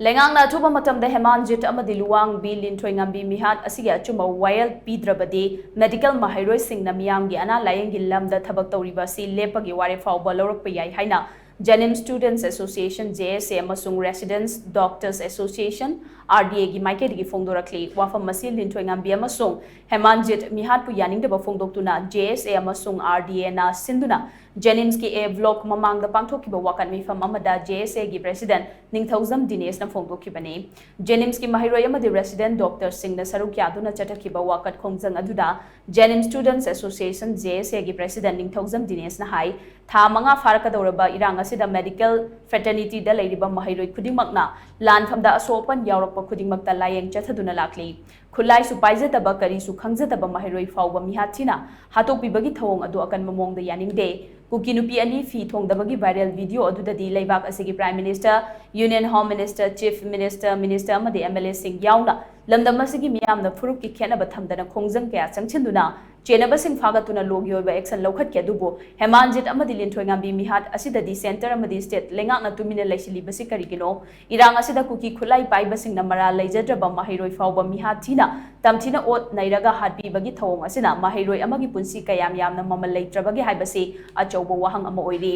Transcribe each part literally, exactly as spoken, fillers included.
ꯂꯩꯉꯥꯛꯅ ꯑꯊꯨꯕ ꯃꯇꯝꯗ ꯍꯦꯃꯥꯟꯖꯤꯠ ꯑꯃꯗꯤ ꯂꯨꯋꯥꯡꯕꯤ ꯂꯤꯟꯊꯣꯏꯉꯥꯝꯕꯤ ꯃꯤꯍꯥꯠ ꯑꯁꯤꯒꯤ ꯑꯆꯨꯝꯕ ꯋꯥꯌꯦꯜ ꯄꯤꯗ꯭ꯔꯕꯗꯤ, ꯃꯦꯗꯤꯀꯦꯜ ꯃꯍꯩꯔꯣꯏꯁꯤꯡꯅ ꯃꯤꯌꯥꯝꯒꯤ ꯑꯅꯥ ꯂꯥꯌꯦꯡꯒꯤ ꯂꯝꯗ ꯊꯕꯛ ꯇꯧꯔꯤꯕ ꯑꯁꯤ ꯂꯦꯞꯄꯒꯤ ꯋꯥꯔꯦꯞ ꯐꯥꯎꯕ ꯂꯧꯔꯛꯄ ꯌꯥꯏ ꯍꯥꯏꯅ JNIMS Students Association, JSA, ꯑꯃꯁꯨꯡ Residents Doctors Association, RDA, ꯒꯤ ꯃꯥꯏꯀꯩꯗꯒꯤ ꯐꯣꯡꯗꯣꯔꯛꯂꯤ꯫ ꯋꯥꯐꯝ ꯑꯁꯤ ꯂꯤꯟꯊꯣꯏꯉꯥꯝꯕꯤ ꯑꯃꯁꯨꯡ ꯍꯦꯃꯥꯟꯖꯤꯠ ꯃꯤꯍꯥꯠꯄꯨ ꯌꯥꯅꯤꯡꯗꯕ ꯐꯣꯡꯗꯣꯛꯇꯨꯅ JSA ꯑꯃꯁꯨꯡ RDA ꯅ ꯁꯤꯟꯗꯨꯅ JNIMS ꯀꯤ A Block ꯃꯃꯥꯡꯗ ꯄꯥꯡꯊꯣꯛꯈꯤꯕ ꯋꯥꯀꯠ ꯃꯤꯐꯝ ꯑꯃꯗ JSA ꯒꯤ President ꯅꯤꯡꯊꯧꯖꯝ ꯗꯤꯅꯦꯁꯅ ꯐꯣꯡꯗꯣꯛꯈꯤꯕꯅꯤ꯫ JNIMS ꯀꯤ ꯃꯍꯩꯔꯣꯏ ꯑꯃꯗꯤ resident doctor ꯁꯤꯡꯅ ꯁꯔꯨꯛ ꯌꯥꯗꯨꯅ ꯆꯠꯊꯈꯤꯕ ꯋꯥꯀꯠ ꯈꯣꯡꯖꯪ ꯑꯗꯨꯗ JNIMS Students Association, JSA ꯒꯤ President ꯅꯤꯡꯊꯧꯖꯝ ꯗꯤꯅꯦꯁꯅ ꯍꯥꯏ, ꯊꯥ ꯃꯉꯥ ꯐꯥꯔꯛꯀꯗꯧꯔꯕ ꯏꯔꯥꯡ ꯑꯁꯤꯗ medical fraternity ꯗ ꯂꯩꯔꯤꯕ ꯃꯍꯩꯔꯣꯏ ꯈꯨꯗꯤꯡꯃꯛꯅ ꯂꯥꯟꯐꯝꯗ ꯑꯁꯣꯛ ꯑꯄꯟ ꯌꯥꯎꯔꯛꯄ ꯈꯨꯗꯤꯡꯃꯛꯇ ꯂꯥꯌꯦꯡ ꯆꯠꯊꯗꯨꯅ ꯂꯥꯛꯂꯤ꯫ ꯈꯨꯠꯂꯥꯏꯁꯨ ꯄꯥꯏꯖꯗꯕ, ꯀꯔꯤꯁꯨ ꯈꯪꯖꯗꯕ ꯃꯍꯩꯔꯣꯏ ꯐꯥꯎꯕ ꯃꯤꯍꯥꯠ ꯊꯤꯅ ꯍꯥꯠꯇꯣꯛꯄꯤꯕꯒꯤ ꯊꯧꯑꯣꯡ ꯑꯗꯨ ꯑꯀꯟꯕ ꯃꯑꯣꯡꯗ ꯌꯥꯅꯤꯡꯗꯦ꯫ ꯀꯨꯀꯤ ꯅꯨꯄꯤ ꯑꯅꯤ ꯐꯤ ꯊꯣꯡꯗꯕꯒꯤ viral video ꯑꯗꯨꯗꯗꯤ ꯂꯩꯕꯥꯛ ꯑꯁꯤꯒꯤ Prime Minister, Union Home Minister, Chief Minister, Minister ꯑꯃꯗꯤ MLA ꯁꯤꯡ ꯌꯥꯎꯅ ꯂꯝꯗꯝ ꯑꯁꯤꯒꯤ ꯃꯤꯌꯥꯝꯅ ꯐꯨꯔꯨꯞꯀꯤ ꯈꯦꯠꯅꯕ ꯊꯝꯗꯅ ꯈꯣꯡꯖꯪ ꯀꯌꯥ ꯆꯪꯁꯤꯟꯗꯨꯅ ꯆꯦꯟꯅꯕꯁꯤꯡ ꯐꯥꯒꯠꯇꯨꯅ ꯂꯣꯒꯤ ꯑꯣꯏꯕ action ꯂꯧꯈꯠꯈꯤ꯫ ꯑꯗꯨꯕꯨ ꯍꯦꯃꯥꯟꯖꯤꯠ ꯑꯃꯗꯤ ꯂꯤꯟꯊꯣꯏꯉꯥꯝꯕꯤ ꯃꯤꯍꯥꯠ ꯑꯁꯤꯗꯗꯤ centre ꯑꯃꯗꯤ state ꯂꯩꯉꯥꯛꯅ ꯇꯨꯃꯤꯟꯅ ꯂꯩꯁꯤꯜꯂꯤꯕꯁꯤ ꯀꯔꯤꯒꯤꯅꯣ? ꯏꯔꯥꯡ ꯑꯁꯤꯗ ꯀꯨꯀꯤ ꯈꯨꯠꯂꯥꯏ ꯄꯥꯏꯕꯁꯤꯡꯅ ꯃꯔꯥꯜ ꯂꯩꯖꯗ꯭ꯔꯕ ꯃꯍꯩꯔꯣꯏ ꯐꯥꯎꯕ ꯃꯤꯍꯥꯠ ꯊꯤꯅ ꯇꯝꯊꯤꯅ ꯑꯣꯠ ꯅꯩꯔꯒ ꯍꯥꯠꯄꯤꯕꯒꯤ ꯊꯧꯑꯣꯡ ꯑꯁꯤꯅ ꯃꯍꯩꯔꯣꯏ ꯑꯃꯒꯤ ꯄꯨꯟꯁꯤ ꯀꯌꯥꯝ ꯌꯥꯝꯅ ꯃꯃꯜ ꯂꯩꯇ꯭ꯔꯕꯒꯦ ꯍꯥꯏꯕꯁꯤ ꯑꯆꯧꯕ ꯋꯥꯍꯪ ꯑꯃ ꯑꯣꯏꯔꯤ꯫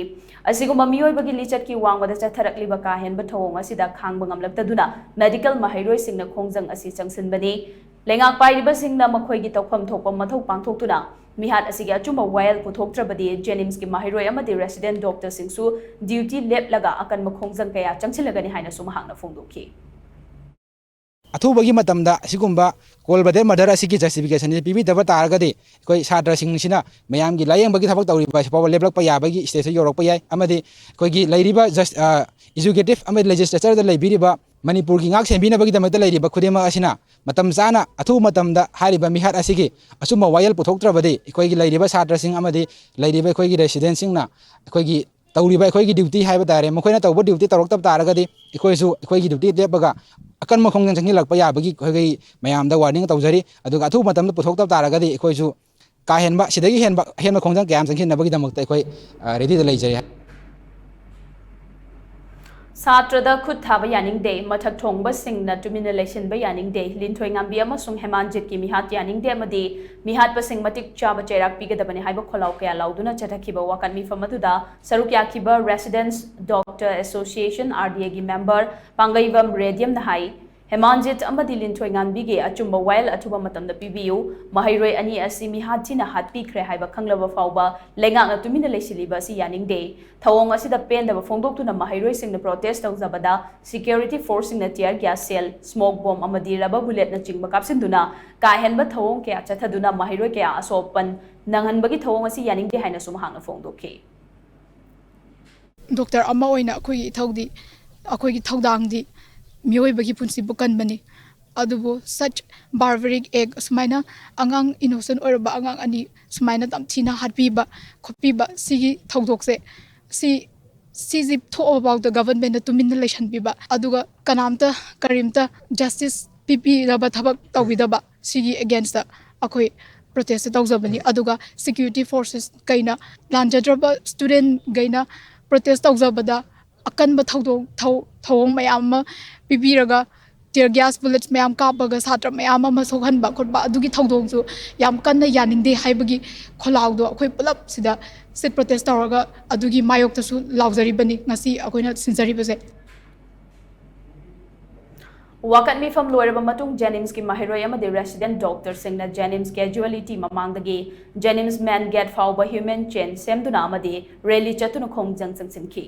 ꯑꯁꯤꯒꯨꯝꯕ ꯃꯤꯑꯣꯏꯕꯒꯤ ꯂꯤꯆꯠꯀꯤ ꯋꯥꯡꯃꯗ ꯆꯠꯊꯔꯛꯂꯤꯕ ꯀꯥ ꯍꯦꯟꯕ ꯊꯧꯑꯣꯡ ꯑꯁꯤꯗ ꯈꯥꯡꯕ ꯉꯝꯂꯛꯇꯗꯨꯅ medical ꯃꯍꯩꯔꯣꯏꯁꯤꯡꯅ ꯈꯣꯡꯖꯪ ꯑꯁꯤ ꯆꯪꯁꯤꯟꯕꯅꯤ꯫ ꯂꯩꯉꯥꯛ ꯄꯥꯏꯔꯤꯕꯁꯤꯡꯅ ꯃꯈꯣꯏꯒꯤ ꯇꯧꯐꯝ ꯊꯣꯛꯄ ꯃꯊꯧ ꯄꯥꯡꯊꯣꯛꯇꯨꯅ ꯃꯤꯍꯥꯠ ꯑꯁꯤꯒꯤ ꯑꯆꯨꯝꯕ ꯋꯥꯌꯦꯜ ꯄꯨꯊꯣꯛꯇ꯭ꯔꯕꯗꯤ JNIMS ꯀꯤ ꯃꯍꯩꯔꯣꯏ ꯑꯃꯗꯤ resident doctor ꯁꯤꯡꯁꯨ duty ꯂꯦꯞꯂꯒ ꯑꯀꯟꯕ ꯈꯣꯡꯖꯪ ꯀꯌꯥ ꯆꯪꯁꯤꯜꯂꯒꯅꯤ ꯍꯥꯏꯅꯁꯨ ꯃꯍꯥꯛꯅ ꯐꯣꯡꯗꯣꯛꯈꯤ꯫ ꯑꯊꯨꯕꯒꯤ ꯃꯇꯝꯗ ꯑꯁꯤꯒꯨꯝꯕ cold blooded murder ꯑꯁꯤꯒꯤ justification ꯑꯁꯤ ꯄꯤꯕꯤꯗꯕ ꯇꯥꯔꯒꯗꯤ ꯑꯩꯈꯣꯏ ꯁꯥꯇ꯭ꯔꯁꯤꯡꯁꯤꯅ ꯃꯌꯥꯝꯒꯤ ꯂꯥꯌꯦꯡꯕꯒꯤ ꯊꯕꯛ ꯇꯧꯔꯤꯕ ꯑꯁꯤ ꯐꯥꯎꯕ ꯂꯦꯞꯂꯛꯄ ꯌꯥꯕꯒꯤ stage ꯇ ꯌꯧꯔꯛꯄ ꯌꯥꯏ꯫ ꯑꯃꯗꯤ ꯑꯩꯈꯣꯏꯒꯤ ꯂꯩꯔꯤꯕ just, ꯑ, executive ꯑꯃꯗꯤ legislature ꯗ ꯂꯩꯕꯤꯔꯤꯕ ꯃꯅꯤꯄꯨꯔꯒꯤ ꯉꯥꯛ ꯁꯦꯟꯕꯤꯅꯕꯒꯤꯗꯃꯛꯇ ꯂꯩꯔꯤꯕ ꯈꯨꯗꯤꯡꯃꯛ ꯑꯁꯤꯅ ꯃꯇꯝ ꯆꯥꯅ ꯑꯊꯨꯕ ꯃꯇꯝꯗ ꯍꯥꯏꯔꯤꯕ ꯃꯤꯍꯥꯠ ꯑꯁꯤꯒꯤ ꯑꯆꯨꯝꯕ ꯋꯥꯌꯦꯜ ꯄꯨꯊꯣꯛꯇ꯭ꯔꯕꯗꯤ ꯑꯩꯈꯣꯏꯒꯤ ꯂꯩꯔꯤꯕ ꯁꯥꯇ꯭ꯔꯁꯤꯡ ꯑꯃꯗꯤ ꯂꯩꯔꯤꯕ ꯑꯩꯈꯣꯏꯒꯤ resident ꯁꯤꯡꯅ ꯑꯩꯈꯣꯏꯒꯤ ꯇꯧꯔꯤꯕ ꯑꯩꯈꯣꯏꯒꯤ duty ꯍꯥꯏꯕ ꯇꯥꯔꯦ, ꯃꯈꯣꯏꯅ ꯇꯧꯕ duty ꯇꯧꯔꯛꯇꯕ ꯇꯥꯔꯒꯗꯤ ꯑꯩꯈꯣꯏꯁꯨ ꯑꯩꯈꯣꯏꯒꯤ duty ꯂꯦꯞꯄꯒ ꯑꯀꯟꯕ ꯈꯣꯡꯖꯪ ꯆꯪꯁꯤꯜꯂꯛꯄ ꯌꯥꯕꯒꯤ ꯑꯩꯈꯣꯏꯒꯤ ꯃꯌꯥꯝꯗ warning ꯇꯧꯖꯔꯤ꯫ ꯑꯗꯨꯒ ꯑꯊꯨꯕ ꯃꯇꯝꯗ ꯄꯨꯊꯣꯛꯇꯕ ꯇꯥꯔꯒꯗꯤ ꯑꯩꯈꯣꯏꯁꯨ ꯀꯥ ꯍꯦꯟꯕ, ꯁꯤꯗꯒꯤ ꯍꯦꯟꯕ ꯑꯍꯦꯟꯕ ꯈꯣꯡꯖꯪ ꯀꯌꯥ ꯑꯃ ꯆꯪꯁꯤꯟꯅꯕꯒꯤꯗꯃꯛꯇ ꯑꯩꯈꯣꯏ, ꯑ, ready ꯗ ꯂꯩꯖꯔꯤ꯫ ꯁꯥꯇ꯭ꯔꯗ ꯈꯨꯠ ꯊꯥꯕ ꯌꯥꯅꯤꯡꯗꯦ, ꯃꯊꯛ ꯊꯣꯡꯕꯁꯤꯡꯅ ꯇꯨꯃꯤꯟꯅ ꯂꯩꯁꯤꯟꯕ ꯌꯥꯅꯤꯡꯗꯦ, ꯂꯤꯟꯊꯣꯏꯉꯥꯝꯕꯤ ꯑꯃꯁꯨꯡ ꯍꯦꯃꯥꯟꯖꯤꯠꯀꯤ ꯃꯤꯍꯥꯠ ꯌꯥꯅꯤꯡꯗꯦ ꯑꯃꯗꯤ ꯃꯤꯍꯥꯠꯄꯁꯤꯡ ꯃꯇꯤꯛ ꯆꯥꯕ ꯆꯩꯔꯥꯛ ꯄꯤꯒꯗꯕꯅꯤ ꯍꯥꯏꯕ ꯈꯣꯜꯂꯥꯎ ꯀꯌꯥ ꯂꯥꯎꯗꯨꯅ ꯆꯠꯊꯈꯤꯕ ꯋꯥꯀꯠ ꯃꯤꯐꯝ ꯑꯗꯨꯗ ꯁꯔꯨꯛ ꯌꯥꯈꯤꯕ Residents Doctor Association, R D A ꯒꯤ member ꯄꯥꯡꯒꯩꯕꯝ ꯔꯦꯗꯤꯌꯝꯅ ꯍꯥꯏ, ꯍꯦꯃꯥꯟꯖꯤꯠ ꯑꯃꯗꯤ ꯂꯤꯟꯊꯣꯏꯉꯥꯝꯕꯤꯒꯤ ꯑꯆꯨꯝꯕ ꯋꯥꯌꯦꯜ ꯑꯊꯨꯕ ꯃꯇꯝꯗ ꯄꯤꯕꯤꯌꯨ꯫ ꯃꯍꯩꯔꯣꯏ ꯑꯅꯤ ꯑꯁꯤ ꯃꯤꯍꯥꯠ ꯊꯤꯅ ꯍꯥꯠꯄꯤꯈ꯭ꯔꯦ ꯍꯥꯏꯕ ꯈꯪꯂꯕ ꯐꯥꯎꯕ ꯂꯩꯉꯥꯛꯅ ꯇꯨꯃꯤꯟꯅ ꯂꯩꯁꯤꯜꯂꯤꯕ ꯑꯁꯤ ꯌꯥꯅꯤꯡꯗꯦ꯫ ꯊꯧꯑꯣꯡ ꯑꯁꯤꯗ ꯄꯦꯟꯗꯕ ꯐꯣꯡꯗꯣꯛꯇꯨꯅ ꯃꯍꯩꯔꯣꯏꯁꯤꯡꯅ protest ꯇꯧꯖꯕꯗ security force ꯁꯤꯡꯅ tear gas shell, smoke bomb ꯑꯃꯗꯤ rubber bullet ꯅꯆꯤꯡꯕ ꯀꯥꯞꯁꯤꯟꯗꯨꯅ ꯀꯥ ꯍꯦꯟꯕ ꯊꯧꯑꯣꯡ ꯀꯌꯥ ꯆꯠꯊꯗꯨꯅ ꯃꯍꯩꯔꯣꯏ ꯀꯌꯥ ꯑꯁꯣꯛ ꯑꯄꯟ ꯅꯪꯍꯟꯕꯒꯤ ꯊꯧꯑꯣꯡ ꯑꯁꯤ ꯌꯥꯅꯤꯡꯗꯦ ꯍꯥꯏꯅꯁꯨ ꯃꯍꯥꯛꯅ ꯐꯣꯡꯗꯣꯛꯈꯤ꯫ Doctor ꯑꯃ ꯑꯣꯏꯅ ꯑꯩꯈꯣꯏꯒꯤ ꯏꯊꯧꯗꯤ, ꯑꯩꯈꯣꯏꯒꯤ ꯊꯧꯗꯥꯡꯗꯤ ꯃꯤꯑꯣꯏꯕꯒꯤ ꯄꯨꯟꯁꯤꯕꯨ ꯀꯟꯕꯅꯤ꯫ ꯑꯗꯨꯕꯨ such barbaric act, ꯑꯁꯨꯃꯥꯏꯅ ꯑꯉꯥꯡ innocent ꯑꯣꯏꯔꯕ ꯑꯉꯥꯡ ꯑꯅꯤ ꯁꯨꯃꯥꯏꯅ ꯇꯝꯊꯤꯅ ꯍꯥꯠꯄꯤꯕ ꯈꯣꯠꯄꯤꯕ, ꯁꯤꯒꯤ ꯊꯧꯗꯣꯛꯁꯦ, ꯁꯤ ꯁꯤꯁꯤ ꯊꯣꯛꯑꯕ ꯐꯥꯎꯗ government ꯅ ꯇꯨꯃꯤꯟꯅ ꯂꯩꯁꯟꯕꯤꯕ, ꯑꯗꯨꯒ ꯀꯅꯥꯝꯇ ꯀꯔꯤꯝꯇ justice ꯄꯤꯕꯤꯅꯕ ꯊꯕꯛ ꯇꯧꯕꯤꯗꯕ, ꯁꯤꯒꯤ against ꯇ ꯑꯩꯈꯣꯏ protest ꯇꯧꯖꯕꯅꯤ꯫ ꯑꯗꯨꯒ security forces ꯈꯩꯅ ꯂꯥꯟꯖꯗ꯭ꯔꯕ student ꯈꯩꯅ protest ꯇꯧꯖꯕꯗ ꯑꯀꯟꯕ ꯊꯧꯗꯣꯛ ꯊꯧ- ꯊꯧꯑꯣꯡ ꯃꯌꯥꯝ ꯑꯃ ꯄꯤꯕꯤꯔꯒ tear gas bullets ꯃꯌꯥꯝ ꯀꯥꯞꯄꯒ ꯁꯥꯇ꯭ꯔ ꯃꯌꯥꯝ ꯑꯃ ꯁꯣꯛꯍꯟꯕ ꯈꯣꯠꯄ, ꯑꯗꯨꯒꯤ ꯊꯧꯗꯣꯛꯁꯨ ꯌꯥꯝ ꯀꯟꯅ ꯌꯥꯅꯤꯡꯗꯦ ꯍꯥꯏꯕꯒꯤ ꯈꯣꯜꯂꯥꯎꯗꯣ ꯑꯩꯈꯣꯏ ꯄꯨꯂꯞ ꯁꯤꯗ sit protest ꯇꯧꯔꯒ ꯑꯗꯨꯒꯤ ꯃꯥꯌꯣꯛꯇꯁꯨ ꯂꯥꯎꯖꯔꯤꯕꯅꯤ ꯉꯁꯤ ꯑꯩꯈꯣꯏꯅ ꯁꯤꯟꯖꯔꯤꯕꯁꯦ꯫ ꯋꯥꯀꯠ ꯃꯤꯐꯝ ꯂꯣꯏꯔꯕ ꯃꯇꯨꯡ JNIMS ꯀꯤ ꯃꯍꯩꯔꯣꯏ ꯑꯃꯗꯤ resident doctor ꯁꯤꯡꯅ JNIMS casualty ꯃꯃꯥꯡꯗꯒꯤ JNIMS main gate ꯐꯥꯎꯕ human chain ꯁꯦꯝꯗꯨꯅ ꯑꯃꯗꯤ rally ꯆꯠꯇꯨꯅ ꯈꯣꯡꯖꯪ ꯆꯪꯁꯤꯟꯈꯤ꯫